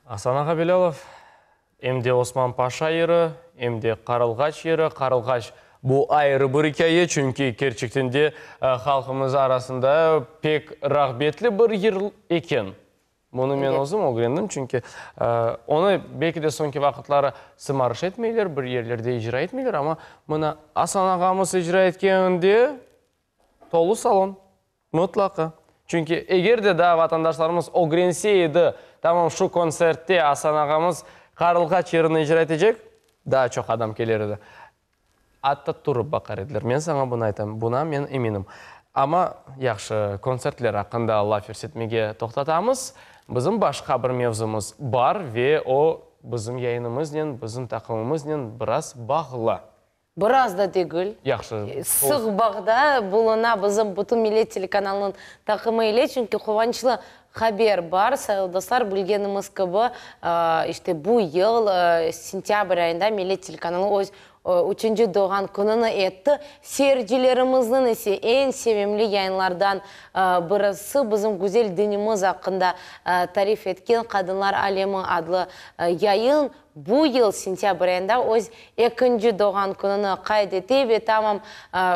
Asan ağa Belâlov, em de Osman Paşa yırı, em de Qarılğaç yırı. Qarılğaç, bu ayrı bir ikâye, çünki kerçekten de halqımız arasında pek rağbetli bir yır eken. Bunı men özüm ögrendim, çünki onı belki de soñki vaqıtları sımarış etmeyler, bir yerlerde icra etmeyler, amma mına Asan ağamız icra etkeninde tolu salon, mıtlaqa. Çünki eger de daa vatandaşlarımız ögrense edi, tamam şu kontsertte Asan ağamız Qarılğaç yırını icra etecek, daa çoq adam keler edi. Atta turıp baqar ediler. Men saña bunı aytam, buna men eminim. Amma, yahşı, kontsertler aqqında laf yürsetmege toqtatamız. Bizim başqa bir mevzumız bar ve o bizim yayınımıznen, bizim taqımımıznen biraz bağlı. Biraz da degil. Yahşı. Sıq bağda buluna bizim bütün Millet telekanalınıñ taqımı ile, çünki quvançlı haber bar, sayılı dostlar, bilgenimiz kibi, işte bu yıl sentâbr ayında Millet telekanalı öz üçünci doğğan kününi etti. Seyircilerimizniñ ise eñ sevimli yayınlardan birisi, bizim güzel dinimiz aqqında tarif etken Qadınlar alemi adlı yayın Bu yıl sentâbr ayında öz ekinci doğğan kününi qayd ete ve tamam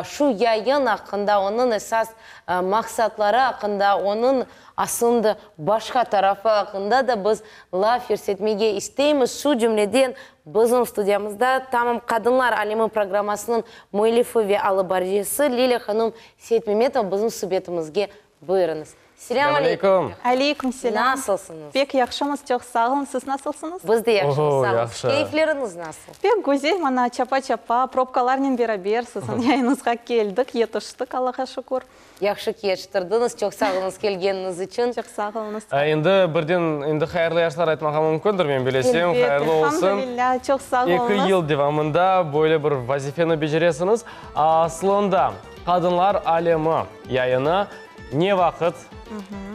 şu yayın aqqında, onıñ esas maqsatları aqqında, onıñ aslında başqa tarafı aqqında da biz laf yürsetmege isteymiz. Şu cümleden, bizim studiyamızda tamam Qadınlar alemi programmasınıñ müellifi ve alıp barıcısı Lilâ hanım Seytmemetova bizim subetimizge Buyurıñız. Selâm aleyküm. Aleyküm selâm. Nasılsıñız? Pek yahşımız, çoq sağ oluñ. Siz nasılsıñız? Biz de yahşımız, sağ oluñ. Keyfleriñiz nasıl? Pek güzel, mana çapa-çapa, probkalarnen beraber siziñ yayınıñızğa keldik, yetiştik, Allağa şükür. Yahşı ki yetiştirdiñiz, çoq sağ oluñız kelgeniñiz içün. Çoq sağ oluñız. Endi birden endi hayırlı yaşlar aytmağa mümkündir, men bilesem, hayırlı olsun. Elhamdülilâ, çoq sağ oluñız. Eki yıl devamında böyle bir vazifeni beceresiñiz. Aslında, Qadınlar alemi yayını ne vaqıt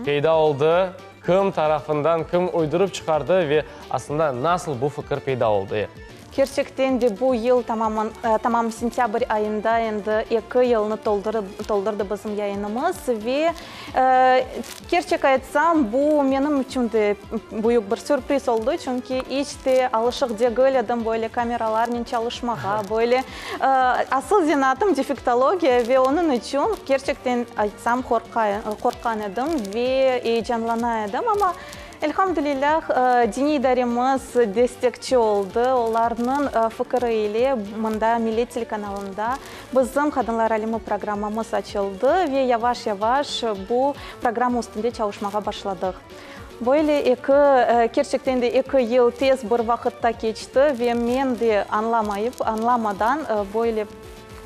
peyda oldı, kim tarafından, kim uydurıp çıqardı ve aslında nasıl bu fikir peyda oldı? Kerçekten de bu yıl tamamen, tamam sentâbr ayında endi eki yılnı toldurdı bizim yayınımız ve kerçek aytsam, bu menim içün de büyük bir sürpriz oldı, çünki iç de alışıq degil edim böyle kameralarnen çalışmağa, böyle Asıl zenaatım defektologiya ve onıñ içün, kerçekten aytsam, qorqqan edim ve eyecanlana edim. Amma, elhamdülilâh, diniy idaremiz destekçi oldı. Olarnıñ fikiri ile mında, Millet telekanalında bizim Qadınlar alemi programmamız açıldı ve yavaş-yavaş bu programma üstünde çalışmağa başladıq. Böyle eki, kerçekten de eki yıl tez bir vaqıtta keçti ve men de añlamayıp, añlamadan böyle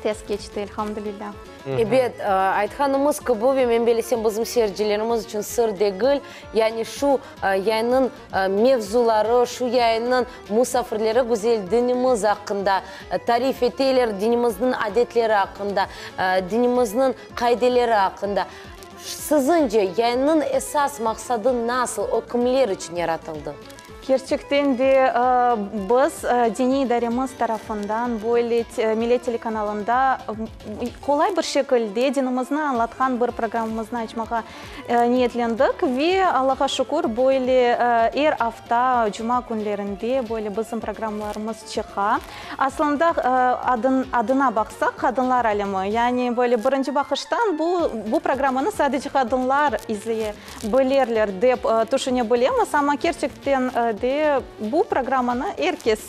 tez keçti, elhamdülilâ. Ebet, aytqanımız kibi, ve men bilesem, bizim seyircilerimiz içün sır degil, yani şu yayınnıñ mevzuları, şu yayınnıñ musafirleri güzel dinimiz aqqında tarif eteler, dinimizniñ adetleri aqqında, dinimizniñ qaideleri aqqında. Siziñce, yayınnıñ esas maqsadı nasıl, o kimler içün yaratıldı? Kerçekten de, biz diniy idaremiz tarafından böyle Millet telekanalında qolay bir şekilde dinimizni añlatqan bir programmamıznı açmağa niyetlendik ve Allağa şükür, böyle er afta cuma künlerinde böyle bizim programmalarımız çıqa. Aslında, adına baqsaq, Qadınlar alemi, yani böyle birinci baqıştan bu, bu programmanı sadece qadınlar izleye bilirler dep tüşüne bilemiz, amma kerçekten de bu programmanı er kes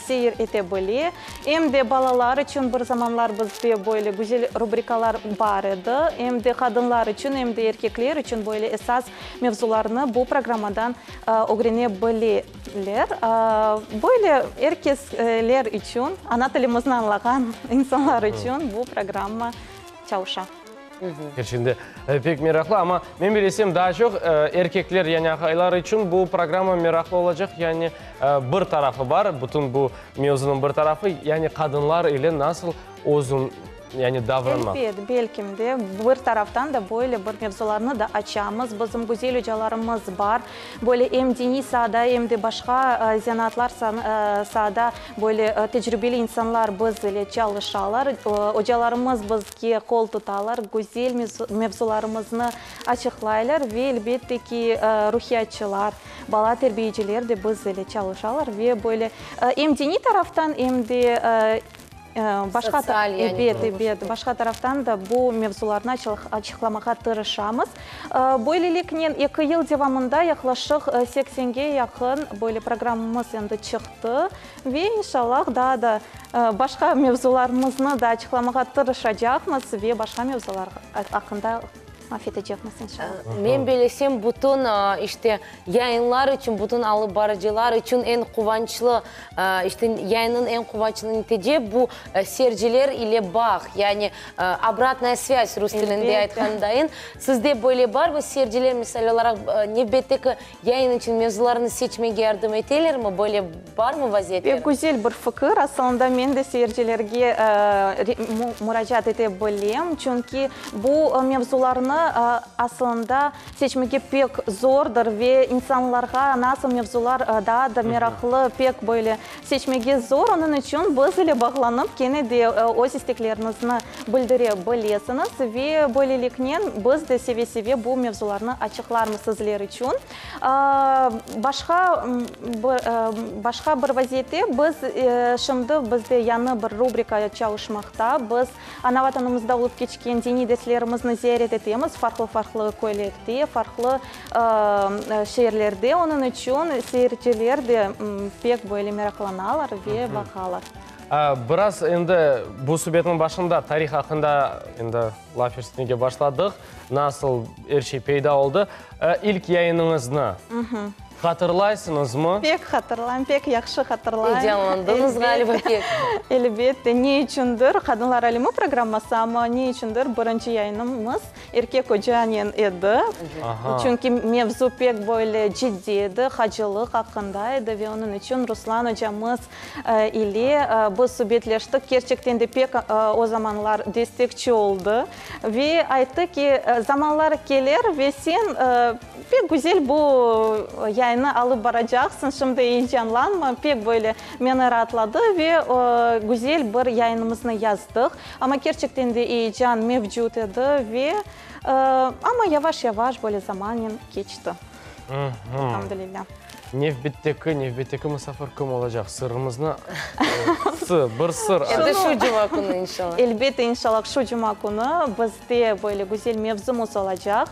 seyir ete bile. Em de balalar içün bir zamanlar bizde böyle güzel rubrikalar bar edi, em de qadınlar içün, em de erkekler içün böyle esas mevzularnı bu programmadan ögrene bile. Ler. Böyle er kesler içün, ana tilimizni añlağan insanlar içün bu programma çalışa. Kerçekten de pek meraqlı, amma men bilesem, daa çoq erkekler, yani aqaylar içün bu programma meraqlı olacaq, yani bir tarafı bar, bütün bu mevzunıñ bir tarafı, yani qadınlar ile nasıl özün. Yani davranmaq. Elbet, belkim de, bir taraftan da böyle bir mevzularnı da açamız. Bizim güzel ocalarımız bar. Böyle em diniy saada, em de başqa zenaatlar saada böyle tecribeli insanlar biz ile çalışalar. Ocalarımız bizge qol tutalar, güzel mevzularımıznı açıqlaylar ve, elbette ki, ruhiyatçılar, bala terbiyeciler de biz ile çalışalar ve böyle em diniy taraftan, em de Başqa, Sotsial, yani, ebet, ebet, başqa taraftan da bu mevzularnı açıqlamağa tırışamız. Böyleliknen, eki yıl devamında yaqlaşıq seksenge yaqın böyle programmamız endi çıqtı ve inşallah daa da başqa mevzularımıznı da açıqlamağa tırışacaqmız ve başqa mevzular aqqında Laf etecekmiz, inşallah. Men belesem, bütün, işte, yayınlar içün, bütün alıp barıcılar içün eñ quvançlı, işte, yayınnıñ eñ quvançlı netice, bu seyirciler ile bağ, yani obratnaya svâz, rus tilinde aytqandayın. Sizde böyle barmı, seyirciler, misal olaraq, nevbetteki Yayın içün mevzularnı seçmege yardım etelermi? Böyle barmı vaziyetler? Pek güzel bir fikir. Asılında men de seyircilerge muracaat ete bilem, çünki bu mevzularnı asılında seçmege pek zordır ve insanlarğa nasıl mevzular daa da meraqlı, pek böyle seçmege zor. Onıñ içün biz ile bağlanıp, kene de öz istekleriñizni bildire bilesiñiz ve böyleliknen biz de seve-seve bu mevzularnı açıqlarmız sizler içün. Başqa bir başqa bir vaziyette biz şimdi bizde yañı bir rubrika çalışmaqta. Biz ana Vatanımızda olıp keçken diniy derslerimizni ziyaret etemiz farqlı-farqlı köylerde, farqlı şeerlerde. Onıñ içün seyirciler de pek böyle meraqlanalar ve baqalar. Biraz endi bu subetniñ başında tarih aqqında endi laf yürsetmege başladıq. Nasıl er şey peyda oldı. İlk yayınıñıznı hatırlaysıñızmı? Pek hatırlayım, pek yahşı hatırlayım. Eyecanlandıñız ğaliba pek. Elbette, ne içündir, Qadınlar alemi programması, amma ne içündir birinci yayınımız erkek ocanen edi. Çünki mevzu pek böyle ciddiy edi, hacılıq aqqında edi ve onıñ içün Ruslan ocamız ile biz subetleştik. Kerçekten de pek o zamanlar destekçi oldı ve ayttı ki, zamanlar kelir ve sen pek güzel bu yayını alıp baracaqsıñ, şimdi eyecanlanma, pek böyle meni raatladı ve güzel bir yayınımıznı yazdıq. Amma kerçekten de eyecan mevcut edi ve amma yavaş-yavaş böyle zamannen keçti. Elhamdülillah. Nevbetteki, nevbetteki musafir kim olacaq? Sırrımıznı, sı, bir sır. Endi şu cuma künü, inşallah. Elbette, inşallah, şu cuma künü bizde böyle güzel mevzumız olacaq.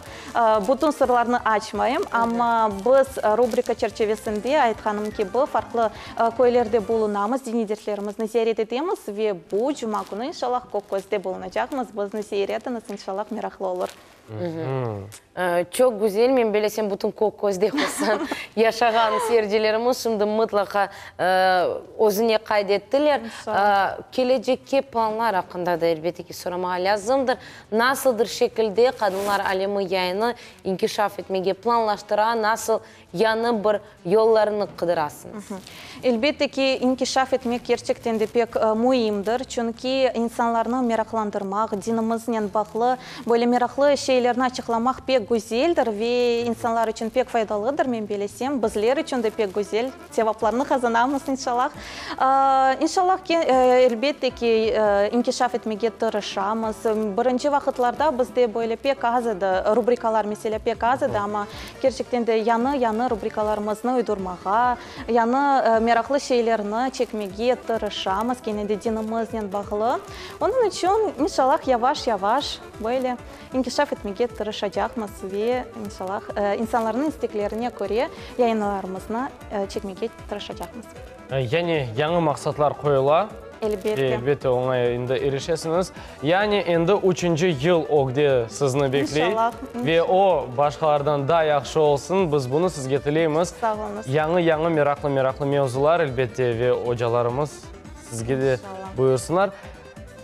Bütün sırlarnı açmayım, amma biz rubrika çerçevesinde, aytqanım kibi, farqlı köylerde bulunamız, diniy derslerimizni ziyaret etemiz ve bu cuma künü, inşallah, Kökközde bulunacaqmız. Bizni seyir etiñiz, inşallah, meraqlı olur. Çoq güzel, men bilesem, bütün Kökközde hususan yaşağan seyircilerimiz şimdi mıtlaqa özüne qayd ettiler. Kelecekke planlar aqqında da elbette ki soramağa lâzımdır. Nasıldır şekilde Qadınlar alemi yayını inkişaf etmege planlaştıra, nasıl Yañı bir yollarını qıdırasıñız. Elbette ki, inkişaf etmek kerçekten de pek müimdir, çünki insanlarnı meraqlandırmaq, dinimiznen bağlı böyle meraqlı şeylerni açıqlamaq pek güzeldir ve insanlar içün pek faydalıdır, men belesem, bizler içün de pek güzel sevaplarnı qazanamız, inşallah. İnşallah ki, elbette ki, inkişaf etmege tırışamız. Birinci vaqıtlarda bizde böyle pek az edi, rubrikalar, meselâ, pek az edi, amma Kerçekten de, yañı-yañı rubrikalarımıznı uydurmağa, yañı meraqlı şeylerni çekmege tırışamız, kene de dinimiznen bağlı. Onıñ içün, inşallah, yavaş-yavaş böyle inkişaf etmege tırışacaqmız ve, inşallah, insanlarnıñ isteklerine köre yayınlarımıznı çekmege tırışacaqmız. Yani yañı maqsatlar qoyula. Elbette. Ve elbette oña endi irişesiñiz. Yani endi üçünci yıl ögde sizni bekley. İnşallah. Ve o, başqalardan daa yahşı olsun, biz bunı sizge tileymiz. Sağ oluñız. Yañı-yañı meraqlı-meraqlı mevzular, elbette, ve ocalarımız sizge de İnşallah. buyursınlar.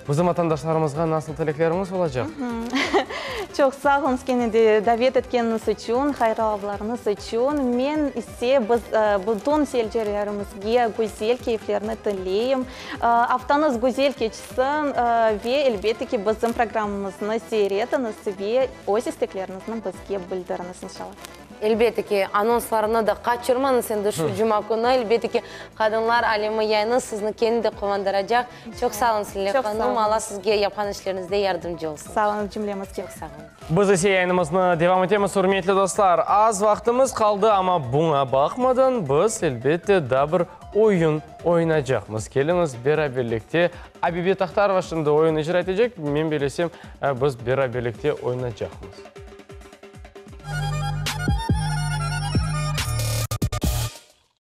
Bizim vatandaşlarımızğa nasıl tilekleriñiz olacaq? Çoq sağ oluñız kene de davet etkeniñiz içün, hayırlavlarıñız içün. Men ise biz bütün seyircilerimizge güzel keyflerni tileyim. Aftañız güzel keçsin ve elbette ki, bizim programmamıznı seyir etiñiz ve öz istekleriñizni bizge bildiriñiz, inşallah. Elbette ki, anonslarnı da qaçırmañız endi şu cuma künü, elbette ki, Qadınlar alemi yayını sizni kene de quvandıracaq. Çoq sağ oluñ, Sille hanım, Alla sizge yapqan işleriñizde yardımcı olsun. Sağ oluñız cümlemizge. Çoq sağ oluñ. Biz ise yayınımıznı devam etemiz, ürmetli dostlar. Az vaqtımız qaldı, amma buña baqmadan, biz, elbette, daa bir oyun oynacaqmız. Keliñiz, beraberlikte Abibe Tahtarova şimdi oyun icra etecek, men bilesem, biz beraberlikte oynacaqmız.